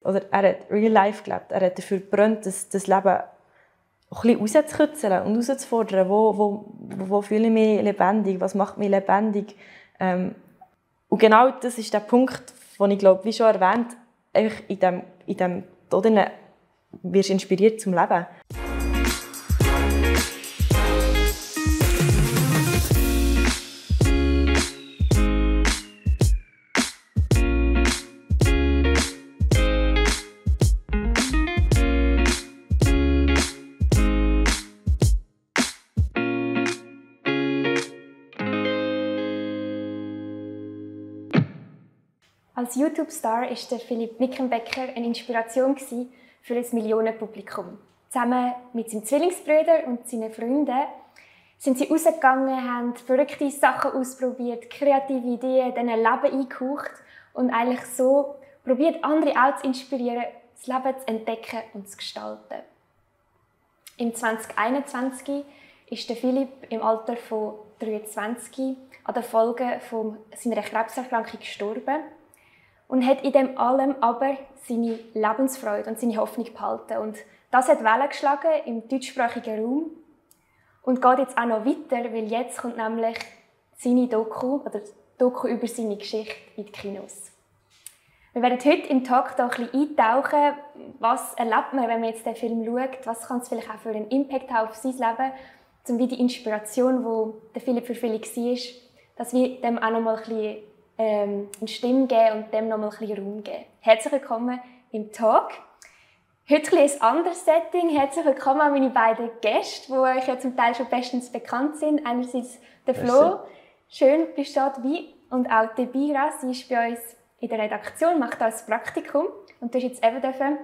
oder er hat Real Life gelebt. Er hat dafür gebrannt, das Leben auch ein bisschen rauszukitzeln und herauszufordern. Wo fühle ich mich lebendig? Was macht mich lebendig? Und genau das ist der Punkt, den ich glaube, wie schon erwähnt, in dem Tod wirst du inspiriert zum Leben. Als YouTube-Star war Philipp Mickenbecker eine Inspiration für ein Millionenpublikum. Zusammen mit seinem Zwillingsbruder und seinen Freunden sind sie rausgegangen, haben verrückte Sachen ausprobiert, kreative Ideen, denen Leben eingehaucht und eigentlich so probiert, andere auch zu inspirieren, das Leben zu entdecken und zu gestalten. Im 2021 ist Philipp im Alter von 23 an den Folgen seiner Krebserkrankung gestorben. Und hat in dem allem aber seine Lebensfreude und seine Hoffnung behalten. Und das hat Wellen geschlagen im deutschsprachigen Raum und geht jetzt auch noch weiter, weil jetzt kommt nämlich seine Doku, oder Doku über seine Geschichte in die Kinos. Wir werden heute im Talk da ein bisschen eintauchen, was erlebt man, wenn man jetzt den Film schaut, was kann es vielleicht auch für einen Impact haben auf sein Leben, zum wie die Inspiration, die der Philipp für viele war, dass wir dem auch noch mal ein bisschen eine Stimme geben und dem noch mal ein bisschen Raum geben. Herzlich willkommen im Talk. Heute ein anderes Setting. Herzlich willkommen an meine beiden Gäste, die euch ja zum Teil schon bestens bekannt sind. Einerseits der Flo, schön bist du dabei, und auch die Bira, sie ist bei uns in der Redaktion, macht das Praktikum und du hast jetzt eben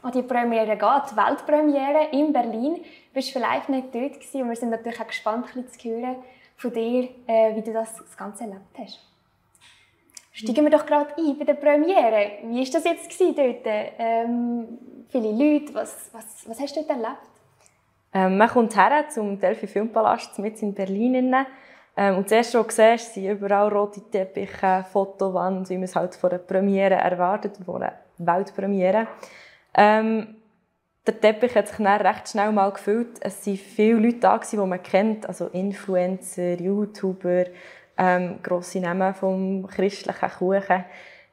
an die Premiere gehen, die Weltpremiere in Berlin. Du warst vielleicht nicht dort gewesen, und wir sind natürlich auch gespannt, ein bisschen zu hören von dir, wie du das Ganze erlebt hast. Steigen wir doch gerade ein bei der Premiere. Wie war das jetzt dort? Viele Leute, was hast du dort erlebt? Man kommt her zum Delphi Filmpalast mit in Berlin. Und zuerst, was du siehst, sind überall rote Teppiche, Fotowand, wie man es halt von einer Premiere erwartet, von einer Weltpremiere. Der Teppich hat sich dann recht schnell mal gefüllt. Es waren viele Leute da, die man kennt, also Influencer, YouTuber, grosse Namen vom christlichen Kuchen.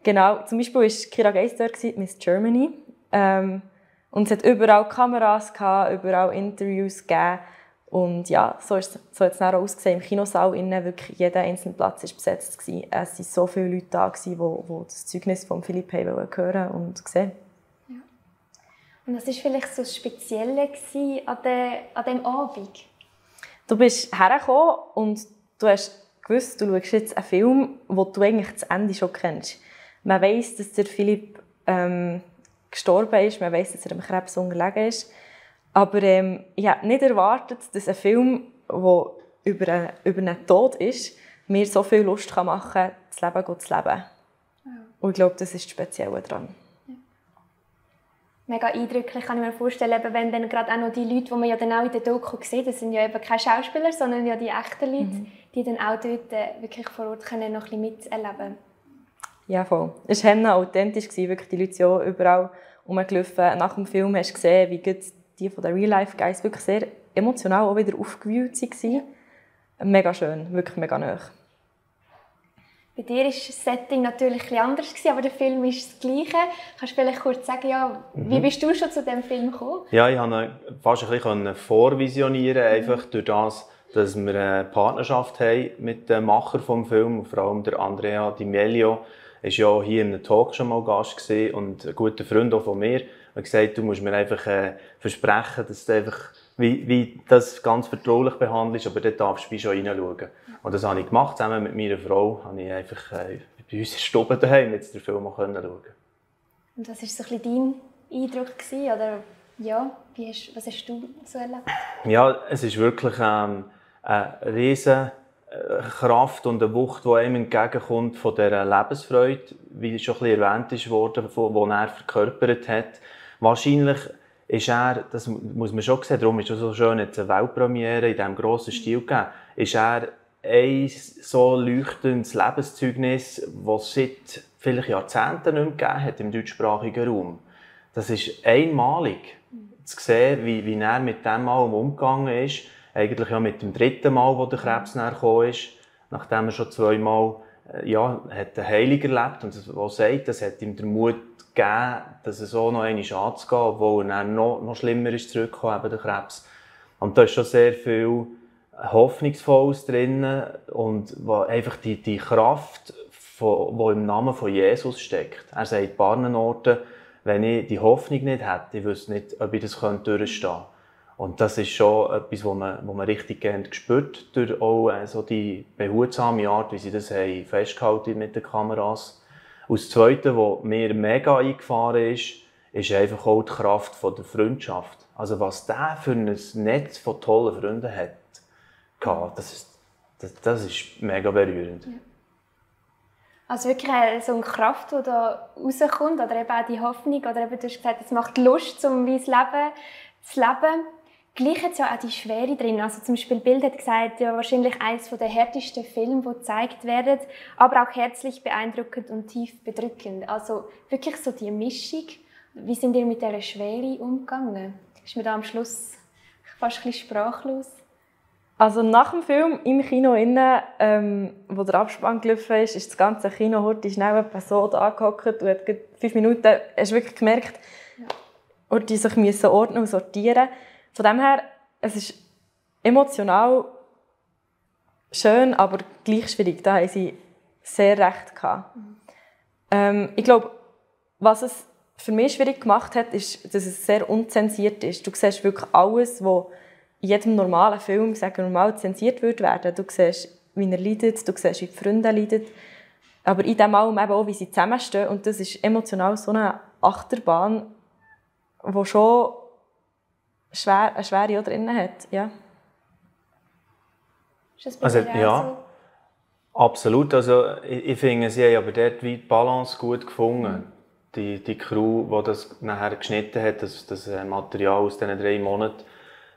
Genau, zum Beispiel war Kira Geiss dort, Miss Germany. Und es hat überall Kameras gehabt, überall Interviews gegeben. Und ja, so hat es dann auch ausgesehen. Im Kinosaal innen wirklich jeder einzelne Platz war besetzt. Es waren so viele Leute da, die das Zeugnis von Philipp hören und sehen. Ja. Und was war vielleicht so das Spezielle an diesem Abend? Du bist hergekommen und du hast gewusst, du schaust jetzt einen Film, den du eigentlich das Ende schon kennst. Man weiss, dass der Philipp gestorben ist, man weiss, dass er am Krebs unterlegen ist. Aber ich habe nicht erwartet, dass ein Film, der über einen Tod ist, mir so viel Lust machen kann, das Leben zu leben. Ja. Und ich glaube, das ist das Spezielle daran. Ja. Mega eindrücklich, kann ich mir vorstellen, wenn dann gerade auch noch die Leute, die man ja dann auch in der Doku sieht, das sind ja eben keine Schauspieler, sondern ja die echten Leute, die dann auch dort wirklich vor Ort können noch ein bisschen miterleben. Ja, voll. Es war authentisch, wirklich die Leute sind auch überall rumgelaufen. Nach dem Film hast du gesehen, wie gut die von den Real-Life-Guys wirklich sehr emotional auch wieder aufgewühlt waren. Mega schön, wirklich mega nahe. Bei dir war das Setting natürlich etwas anders, aber der Film ist das Gleiche. Kannst du vielleicht kurz sagen, ja, wie bist du schon zu diesem Film gekommen? Ja, ich konnte fast ein bisschen vorvisionieren, einfach durch das, dass wir eine Partnerschaft haben mit dem Macher des Films, vor allem der Andrea Di Meglio. Er war ja hier in einem Talk schon mal Gast und ein guter Freund auch von mir. Er hat gesagt, du musst mir einfach versprechen, dass du einfach wie das ganz vertraulich behandelst, aber dort darfst du schon reinschauen. Und das habe ich gemacht, zusammen mit meiner Frau. Habe ich einfach bei uns in der Stube daheim jetzt den Film auch schauen. Und was war so ein bisschen dein Eindruck gewesen, oder ja, was hast du so erlebt? Ja, es ist wirklich eine riesige Kraft und eine Wucht, die einem entgegenkommt von dieser Lebensfreude, wie schon ein bisschen erwähnt wurde, die er verkörpert hat. Wahrscheinlich ist er, das muss man schon sehen, darum ist es so schön, jetzt eine Weltpremiere in diesem grossen Stil gegeben, ist er ein so leuchtendes Lebenszeugnis, das es seit vielleicht Jahrzehnten nicht mehr gegeben hat im deutschsprachigen Raum. das ist einmalig. Zu sehen, wie er mit dem Mal umgegangen ist. Eigentlich ja mit dem dritten Mal, wo der Krebs näher gekommen ist. Nachdem er schon 2 Mal hat den Heilung erlebt und was sagt, das hat ihm den Mut gegeben, dass er so noch einmal anzugehen, obwohl er dann noch schlimmer ist zurückgekommen, eben der Krebs. Und da ist schon sehr viel Hoffnungsvolles drin und einfach die Kraft, die im Namen von Jesus steckt. Er sagt an ein paar Orten, wenn ich die Hoffnung nicht hätte, ich wüsste nicht, ob ich das durchstehen könnte. Und das ist schon etwas, was man richtig gerne spürt, durch auch so die behutsame Art, wie sie das haben festgehalten mit den Kameras. Und das Zweite, was mir mega eingefahren ist einfach auch die Kraft der Freundschaft. Also was der für ein Netz von tollen Freunden hat, das ist mega berührend. Ja. Also wirklich so eine Kraft, die da rauskommt, oder eben auch die Hoffnung, oder eben, du hast gesagt, es macht Lust, um das Leben zu leben. Gleich hat es ja auch die Schwere drin. Also zum Beispiel Bild hat gesagt, ja, wahrscheinlich eines der härtesten Filme, die gezeigt werden, aber auch herzlich beeindruckend und tief bedrückend. Also wirklich so die Mischung. Wie sind ihr mit dieser Schwere umgegangen? Ist mir da am Schluss fast ein bisschen sprachlos? Also nach dem Film im Kino innen, wo der Abspann gelaufen ist das ganze Kino heute schnell so da angehockt und hat 5 Minuten, hast du wirklich gemerkt, die sich müssen ordnen und sortieren. Von dem her, es ist emotional schön, aber gleich schwierig. Da haben sie sehr recht gehabt. Ich glaube, was es für mich schwierig gemacht hat, ist, dass es sehr unzensiert ist. Du siehst wirklich alles, was in jedem normalen Film normal zensiert werden. Du siehst, wie er leidet, du siehst, wie die Freunde leiden. Aber in diesem Album eben auch, wie sie zusammenstehen. Und das ist emotional so eine Achterbahn, die schon eine Schwere drin hat. Ja. Ist das bei dir ja, so? Absolut. Also, ich finde, sie haben aber dort die Balance gut gefunden. Die Crew, die das nachher geschnitten hat, das Material aus diesen 3 Monaten,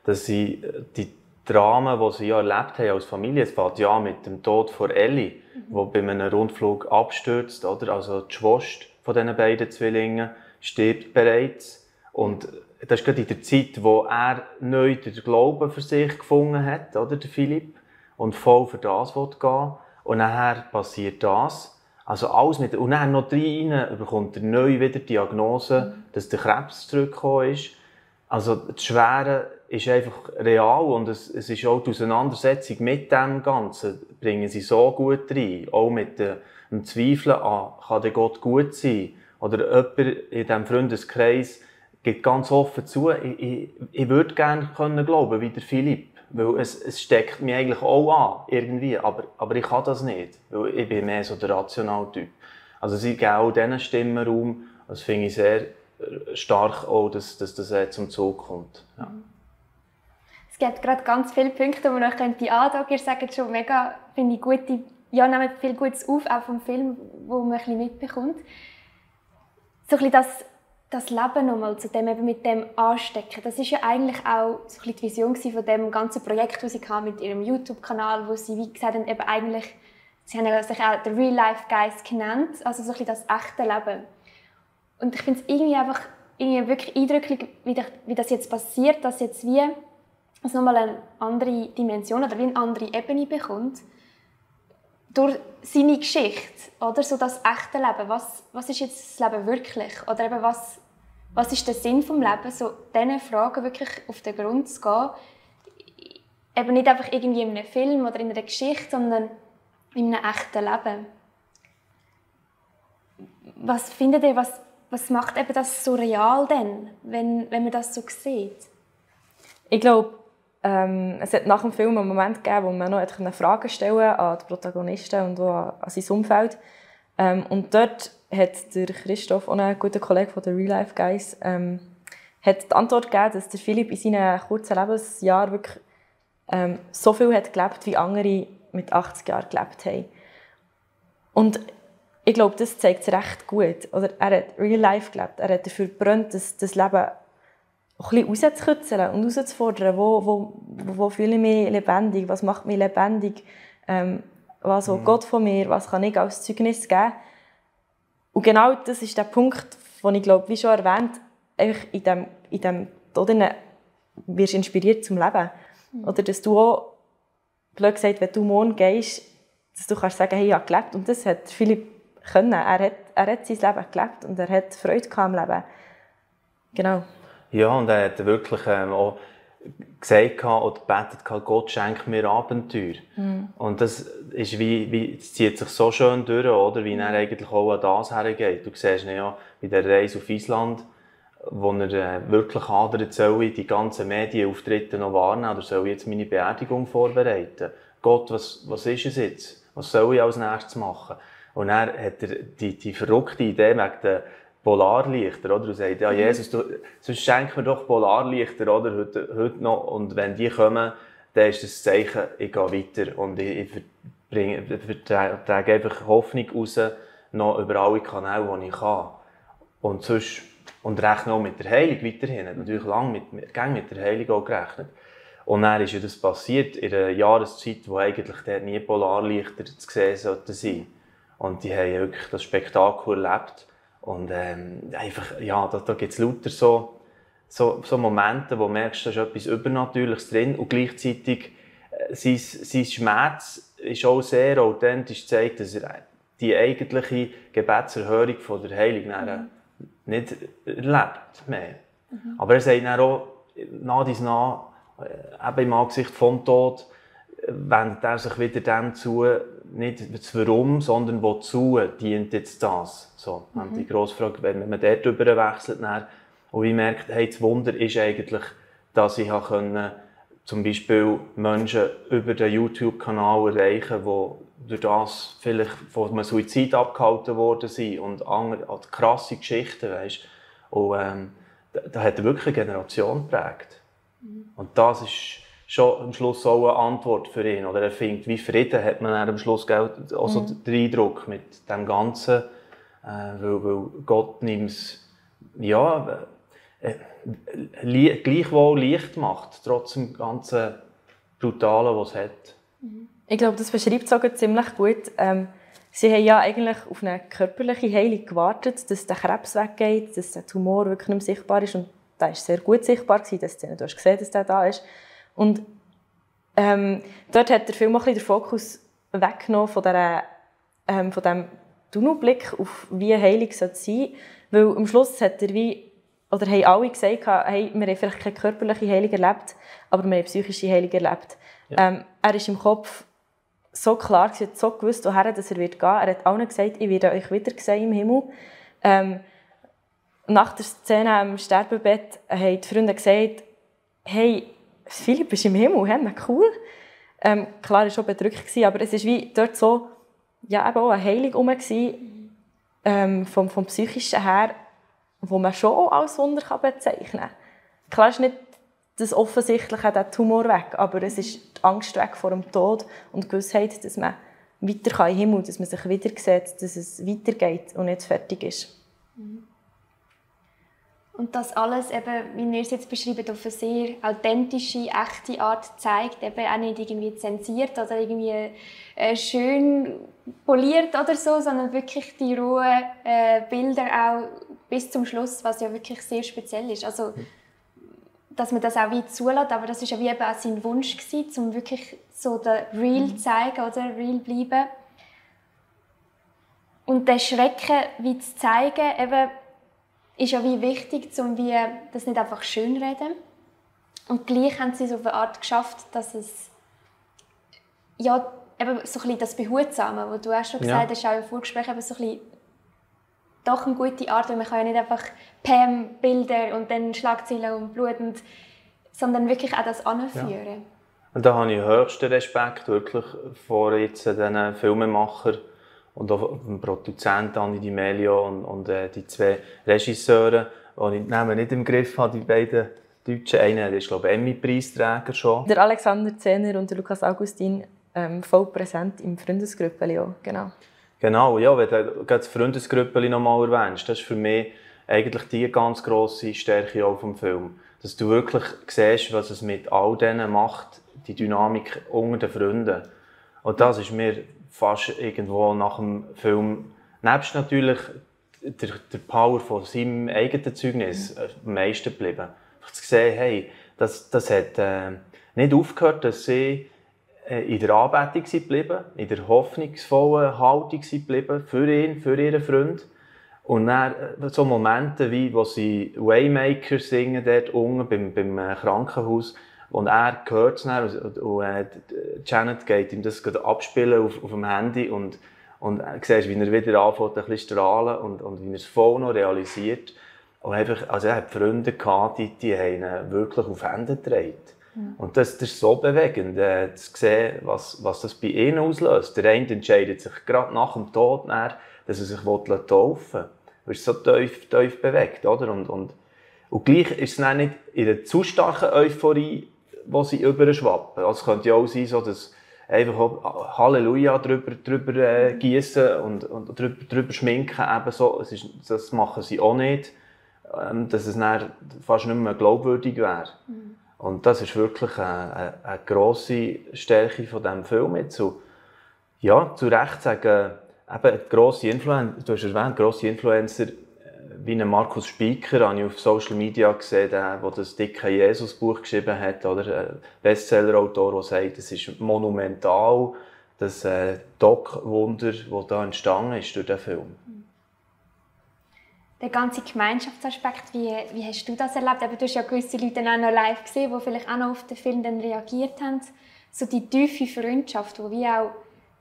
dass sie die Dramen, die sie ja erlebt haben als Familie, es fängt ja mit dem Tod von Ellie, die bei einem Rundflug abstürzt, oder? Also die Schwester von diesen beiden Zwillingen stirbt bereits. Und das ist gerade in der Zeit, wo er neu den Glauben für sich gefunden hat, oder, der Philipp, und voll für das gehen will. Und nachher passiert das. Also alles mit, und dann noch rein bekommt er neu wieder die Diagnose, dass der Krebs zurückgekommen ist. Also das Schwere ist einfach real und es ist auch die Auseinandersetzung mit dem Ganzen, bringen sie so gut rein. Auch mit dem Zweifeln an, kann der Gott gut sein? Oder jemand in diesem Freundeskreis gibt ganz offen zu, ich würde gerne glauben wie der Philipp. Weil es steckt mich eigentlich auch an, irgendwie, aber ich kann das nicht, weil ich bin mehr so der rationale Typ. Also sie geben auch diesen Stimmen Raum, das finde ich sehr stark auch, dass das zum Zug kommt. Ja. Es gibt gerade ganz viele Punkte, die man noch andocken. Ihr sagt schon mega, finde ich, gute, ja, nehmen viel Gutes auf, auch vom Film, wo man ein bisschen mitbekommt. So ein bisschen das Leben nochmal zu dem, eben mit dem Anstecken, das ist ja eigentlich auch so ein bisschen die Vision von dem ganzen Projekt, das sie mit ihrem YouTube-Kanal, wo sie, wie gesagt haben, eben eigentlich, sie haben sich auch den Real Life Guys genannt, also so ein bisschen das echte Leben. Und ich finde es irgendwie wirklich eindrücklich, wie das jetzt passiert, dass jetzt wie es nochmal eine andere Dimension oder wie eine andere Ebene bekommt durch seine Geschichte, oder so das echte Leben. Was ist jetzt das Leben wirklich? Oder eben was ist der Sinn des Lebens? So diesen Fragen wirklich auf den Grund zu gehen. Eben nicht einfach irgendwie in einem Film oder in einer Geschichte, sondern in einem echten Leben. Was findet ihr, was macht eben das so real denn, wenn man das so sieht? Ich glaube, es hat nach dem Film einen Moment gegeben, wo man noch Fragen stellen konnte an die Protagonisten und auch an sein Umfeld. Und dort hat der Christoph, auch ein guter Kollege von den Real Life Guys, hat die Antwort gegeben, dass der Philipp in seinen kurzen Lebensjahren wirklich so viel hat gelebt, wie andere mit 80 Jahren gelebt haben. Und ich glaube, das zeigt es recht gut. Oder er hat Real Life gelebt. Er hat dafür gebrannt, das Leben auch ein bisschen rauszukitzeln und herauszufordern. Wo fühle ich mich lebendig? Was macht mich lebendig? Was will Gott von mir? Was kann ich als Zeugnis geben? Und genau das ist der Punkt, den ich glaube, wie schon erwähnt, einfach in dem Tod wirst inspiriert zum Leben. Oder dass du auch, blöd gesagt, wenn du morgen gehst, dass du kannst sagen, hey, ich habe gelebt. Und das hat Philipp können. Er hat sein Leben gelebt und er hat Freude am Leben. Genau. Ja, und er hat wirklich auch gesagt oder gebetet, Gott schenkt mir Abenteuer. Und das ist das zieht sich so schön durch, oder? Wie er eigentlich auch an das hergeht. Du siehst ihn ja bei der Reise auf Island, wo er wirklich hadert, soll ich die ganzen Medienauftritte noch wahrnehmen oder soll ich jetzt meine Beerdigung vorbereiten? Gott, was ist es jetzt? Was soll ich als nächstes machen? Und dann hat er die verrückte Idee wegen den Polarlichter, oder? Und sagt, ja, Jesus, sonst schenk mir doch Polarlichter, oder? Heute noch. Und wenn die kommen, dann ist das Zeichen, ich gehe weiter. Und ich trage einfach Hoffnung raus, noch über alle Kanäle, die ich kann. Und rechne auch mit der Heilung weiterhin. Ich habe natürlich lange mit der Heilung auch gerechnet. Und dann ist ja das passiert in einer Jahreszeit, wo eigentlich dort nie Polarlichter zu sehen sollten sein. Und die haben wirklich das Spektakel erlebt. Und einfach, ja, da gibt es lauter so Momente, wo du merkst, da ist etwas Übernatürliches drin. Und gleichzeitig sein Schmerz ist auch sehr authentisch gezeigt, dass er die eigentliche Gebetserhörung von der Heilung nicht erlebt mehr. Aber er sagt dann auch, eben im Angesicht vom Tod, wendet er sich wieder dem zu, nicht das Warum, sondern wozu dient jetzt das? So, die grosse Frage, wenn man dort drüber wechselt und ich merke, hey, das Wunder ist eigentlich, dass ich zum Beispiel Menschen über den YouTube-Kanal erreichen konnte, die durch das vielleicht von einem Suizid abgehalten worden sind und andere krasse Geschichten, weißt? Und da hat er wirklich eine Generation geprägt. Und das ist schon am Schluss auch eine Antwort für ihn. Oder er findet, wie Frieden hat man am Schluss auch so den Eindruck mit dem Ganzen, weil Gott nimmt es gleichwohl leicht macht, trotz dem ganzen Brutalen, was es hat. Ich glaube, das beschreibt es sogar ziemlich gut. Sie haben ja eigentlich auf eine körperliche Heilung gewartet, dass der Krebs weggeht, dass der Tumor wirklich nicht mehr sichtbar ist. Und der war sehr gut sichtbar, du hast gesehen, dass der da ist. Und dort hat der Film auch ein bisschen den Fokus weggenommen von diesem Tunnelblick auf wie Heilung sein sollte. Weil am Schluss hat er haben alle gesagt, hey, wir haben vielleicht keine körperliche Heilung erlebt, aber wir haben psychische Heilung erlebt. Ja. Er ist im Kopf so klar, er hat so gewusst, woher er wird gehen. Er hat allen gesagt, ich werde euch wieder sehen im Himmel. Nach der Szene am Sterbebett haben die Freunde gesagt, hey, Philipp ist im Himmel, hey, cool. Klar, er war schon bedrückt, aber es war wie dort so, ja, eben auch eine Heilung herum, vom Psychischen her, wo man schon auch als Wunder bezeichnen kann. Klar ist nicht das Offensichtliche, der Tumor weg, aber es ist die Angst weg vor dem Tod und die Gewissheit, dass man weiter kann im Himmel, dass man sich wieder sieht, dass es weitergeht und nicht fertig ist. Und das alles, eben, wie ihr es jetzt beschreibt, auf eine sehr authentische, echte Art zeigt, eben auch nicht irgendwie zensiert oder irgendwie schön poliert oder so, sondern wirklich die rohen Bilder auch bis zum Schluss, was ja wirklich sehr speziell ist. Also, dass man das auch wie zulässt, aber das war ja wie eben auch sein Wunsch gewesen, um wirklich so den Real zu zeigen oder Real bleiben. Und den Schrecken wie zu zeigen, eben, ist ja wie wichtig, um wie das nicht einfach schönreden. Und gleich haben sie es auf eine Art geschafft, dass es ja eben so ein bisschen das Behutsame, was du auch schon gesagt hast, auch im Vorgespräch, eben so ein bisschen doch eine gute Art, weil man kann ja nicht einfach Bilder und dann Schlagzeilen und Blut, sondern wirklich auch das anführen. Ja. Und da habe ich höchsten Respekt wirklich vor jetzt diesen Filmemachern und auch dem Produzenten Anni Di Melio und die zwei Regisseure, die ich nicht im Griff habe, die beiden Deutschen. Einer ist, glaube ich, Emmy-Preisträger schon. Der Alexander Zehner und der Lukas Augustin voll präsent im Freundesgrüppeli auch, genau. Genau, ja, wenn du das Freundesgrüppeli noch mal erwähnst, das ist für mich eigentlich die ganz grosse Stärke auch vom Film. Dass du wirklich siehst, was es mit all denen macht, die Dynamik unter den Freunden. Und das ist mir fast irgendwo nach dem Film, nebst natürlich der Power von seinem eigenen Zeugnis am meisten geblieben. Zu sehen, hey, das hat nicht aufgehört, dass sie in der Anbetung geblieben, in der hoffnungsvollen Haltung geblieben für ihn, für ihren Freund. Und dann so Momente, wie wo sie Waymaker singen, dort unten beim Krankenhaus. Und er hört es dann und Janet geht ihm das abspielen auf dem Handy und siehst, wie er wieder anfängt, ein bisschen strahlen und wie er es voll noch realisiert. Und einfach, also er hat Freunde gehabt, die haben ihn wirklich auf Hände getragen. Und das ist so bewegend, zu sehen, was das bei ihnen auslöst. Der eine entscheidet sich gerade nach dem Tod, dass er sich taufen will. Er ist so tief bewegt. Oder? Und gleich ist es dann nicht in einer zu starken Euphorie, wo sie überschwappen. Also es könnte ja auch sein, so, dass einfach auch Halleluja drüber gießen und drüber schminken. Eben so. Das machen sie auch nicht, dass es dann fast nicht mehr glaubwürdig wäre. Und das ist wirklich eine grosse Stärke von diesem Film. Ja, zu Recht sagen, eben grosse Influencer, du hast erwähnt, grosse Influencer wie Markus Spieker, habe ich auf Social Media gesehen, der das dicke Jesus-Buch geschrieben hat, oder ein Bestseller-Autor, der sagt, es ist monumental, das Doc-Wunder, das da entstanden ist durch den Film. Der ganze Gemeinschaftsaspekt, wie hast du das erlebt? Aber du hast ja gewisse Leute auch noch live gesehen, die vielleicht auch noch auf den Film dann reagiert haben. So die tiefe Freundschaft, die wie auch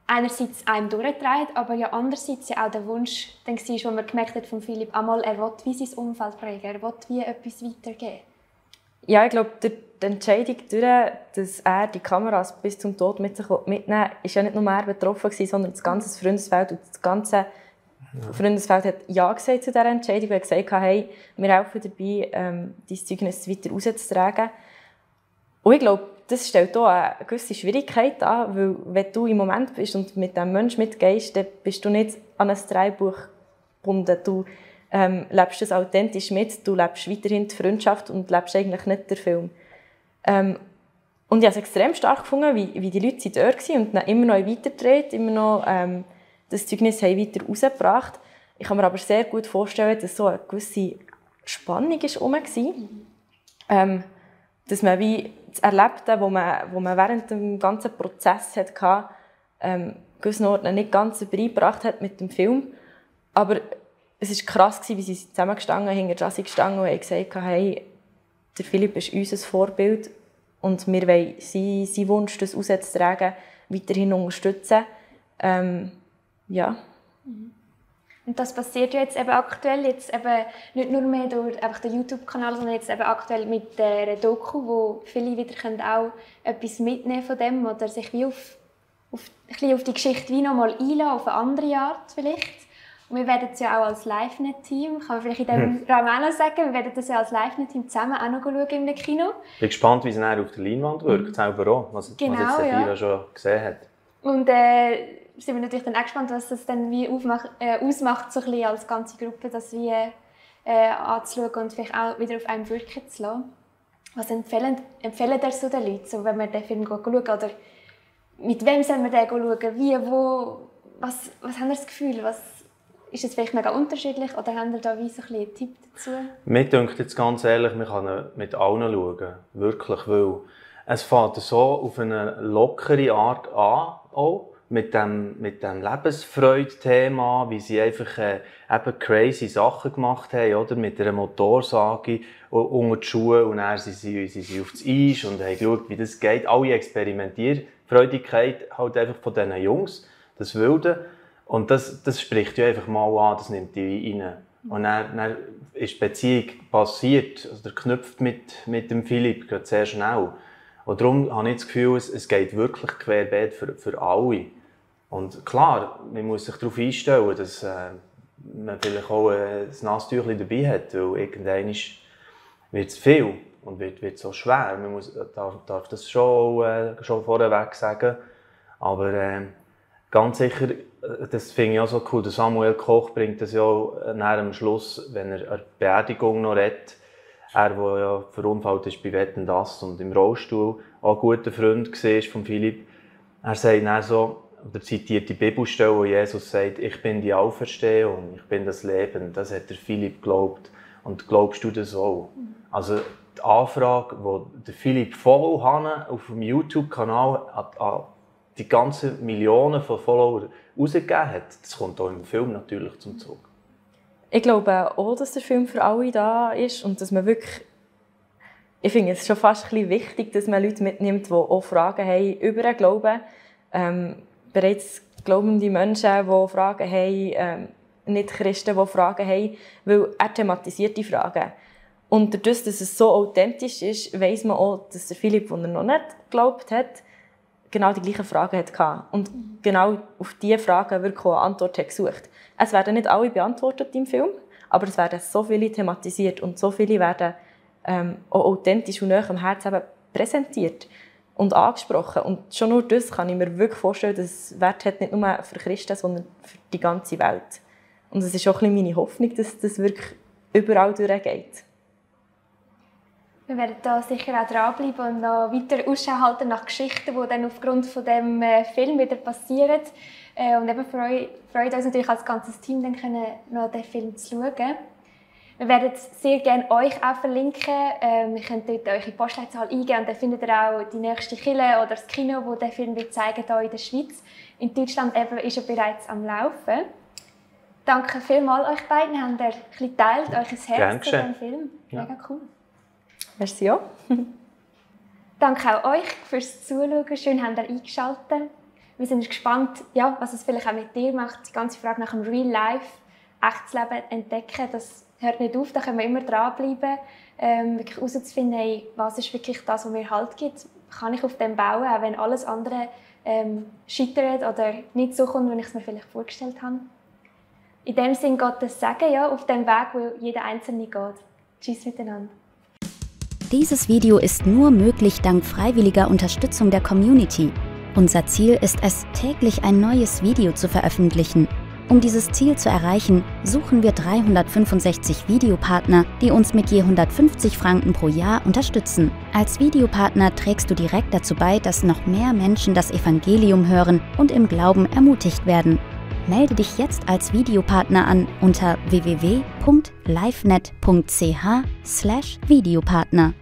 einerseits einem durchträgt, aber ja andererseits ja auch der Wunsch, dann war, wo man gemerkt hat von Philipp, einmal, er will wie sein Umfeld prägen, er will wie etwas weitergeben. Ja, ich glaube, die Entscheidung, dass er die Kameras bis zum Tod mit sich mitnehmen will, ist ja nicht nur er betroffen, sondern das ganze Freundesfeld und das ganze Freundesfeld hat Ja gesagt zu dieser Entscheidung. Wir haben gesagt, hey, wir helfen dabei, dein Zeugnis weiter rauszutragen. Und ich glaube, das stellt auch eine gewisse Schwierigkeit an, weil wenn du im Moment bist und mit diesem Menschen mitgehst, dann bist du nicht an ein Drehbuch gebunden. Du lebst es authentisch mit, du lebst weiterhin die Freundschaft und lebst eigentlich nicht den Film. Und ich habe es extrem stark gefunden, wie die Leute dort waren und dann immer noch weitergedreht, immer noch das Zeugnis weiter rausgebracht. Ich kann mir aber sehr gut vorstellen, dass so eine gewisse Spannung war. Dass man wie das Erlebte, wo man während dem ganzen Prozess hatte, gewissen Orten nicht ganz übereingebracht hat mit dem Film. Aber es war krass, wie sie zusammengestanden, hinter Jassi gestanden und haben gesagt, hey, der Philipp ist unser Vorbild und wir wollen seinen Wunsch, das rauszutragen, weiterhin unterstützen. Ja. Und das passiert ja jetzt eben aktuell, jetzt eben nicht nur mehr durch einfach den YouTube-Kanal, sondern jetzt eben aktuell mit der Doku, wo viele wieder auch etwas mitnehmen von dem oder sich wie auf die Geschichte wie noch mal einlassen, auf eine andere Art vielleicht. Und wir werden es ja auch als LiveNet-Team, kann man vielleicht in diesem Rahmen auch noch sagen, wir werden das ja als LiveNet-Team zusammen auch noch schauen im Kino. Ich bin gespannt, wie es nachher auf der Leinwand wirkt, selber auch, was jetzt der schon gesehen hat. Und sind wir natürlich dann auch gespannt, was das dann wie ausmacht, so ein bisschen als ganze Gruppe, das wie anzuschauen und vielleicht auch wieder auf einem wirken zu lassen. Was empfehlen ihr so den Leuten, so, wenn wir den Film schauen? Oder mit wem sollen wir den schauen? Wie, wo? Was haben ihr das Gefühl? Ist es vielleicht mega unterschiedlich oder haben ihr da wie so ein bisschen einen Tipp dazu? Mir denkt jetzt ganz ehrlich, man kann mit allen schauen. Wirklich, weil es fängt so auf eine lockere Art an, auch. Mit dem Lebensfreude-Thema, wie sie einfach eben crazy Sachen gemacht haben, oder? Mit einer Motorsage unter die Schuhe und dann sind sie auf das Eis und haben geschaut, wie das geht. Alle Experimentierfreudigkeit halt einfach von diesen Jungs, das Wilde. Und das spricht ja einfach mal an, das nimmt die rein. Und dann ist die Beziehung passiert, also der knüpft mit dem Philipp gerade sehr schnell. Und darum habe ich das Gefühl, es geht wirklich querbeet für alle. Und klar, man muss sich darauf einstellen, dass man vielleicht auch ein Nasstüchchen dabei hat, weil irgendwann wird es viel und wird so schwer. Man darf das schon vorweg sagen. Aber ganz sicher, das finde ich auch so cool, der Samuel Koch bringt das ja nach am Schluss, wenn er an der Beerdigung noch redet. Er, der ja verunfallt ist bei Wetten, dass und im Rollstuhl auch ein guter Freund war von Philipp. Er sagt dann so, oder zitiert die Bibelstelle, wo Jesus sagt, ich bin die Auferstehung, ich bin das Leben. Das hat der Philipp geglaubt. Und glaubst du das auch? Also die Anfrage, die der Philipp Follow auf dem YouTube-Kanal an die ganzen Millionen von Followern rausgegeben hat, das kommt auch im Film natürlich zum Zug. Ich glaube auch, dass der Film für alle da ist und dass man wirklich, ich finde es schon fast ein bisschen wichtig, dass man Leute mitnimmt, die auch Fragen haben über den Glauben. Bereits glaubende Menschen, die Fragen haben, Nicht-Christen, die Fragen haben, weil er thematisiert die Fragen. Und dadurch, dass es so authentisch ist, weiss man auch, dass der Philipp, der noch nicht geglaubt hat, genau die gleichen Fragen hatte. Und genau auf diese Fragen wirklich auch eine Antwort hat gesucht. Es werden nicht alle beantwortet im Film, aber es werden so viele thematisiert und so viele werden auch authentisch und nahe am Herzen präsentiert und angesprochen. Und schon nur das kann ich mir wirklich vorstellen, dass es Wert hat, nicht nur für Christen, sondern für die ganze Welt. Und es ist auch ein bisschen meine Hoffnung, dass das wirklich überall durchgeht. Wir werden da sicher auch dranbleiben und noch weiter Ausschau halten nach Geschichten, die dann aufgrund von dem Film wieder passieren. Und eben freut uns natürlich als ganzes Team, dann noch den Film zu schauen. Wir werden sehr gerne euch auch verlinken. Ihr könnt dort eure Postleitzahl eingeben und dann findet ihr auch die nächste Kirche oder das Kino, wo der Film wird zeigen hier in der Schweiz. In Deutschland eben ist er bereits am Laufen. Danke vielmals euch beiden, habt ihr ein bisschen geteilt, euer Herz zu diesem Film. Mega cool. Merci auch. Danke auch euch fürs Zuschauen. Schön, habt ihr eingeschaltet. Wir sind gespannt, ja, was es vielleicht auch mit dir macht. Die ganze Frage nach dem Real Life, echtes Leben entdecken, das hört nicht auf, da können wir immer dranbleiben. Wirklich herauszufinden, hey, was ist wirklich das, was mir Halt gibt. Kann ich auf dem bauen, auch wenn alles andere scheitert oder nicht so kommt, wie ich es mir vielleicht vorgestellt habe. In dem Sinne Gottes Segen, ja, auf dem Weg, wo jeder Einzelne geht. Tschüss miteinander. Dieses Video ist nur möglich dank freiwilliger Unterstützung der Community. Unser Ziel ist es, täglich ein neues Video zu veröffentlichen. Um dieses Ziel zu erreichen, suchen wir 365 Videopartner, die uns mit je 150 Franken pro Jahr unterstützen. Als Videopartner trägst du direkt dazu bei, dass noch mehr Menschen das Evangelium hören und im Glauben ermutigt werden. Melde dich jetzt als Videopartner an unter www.livenet.ch/Videopartner.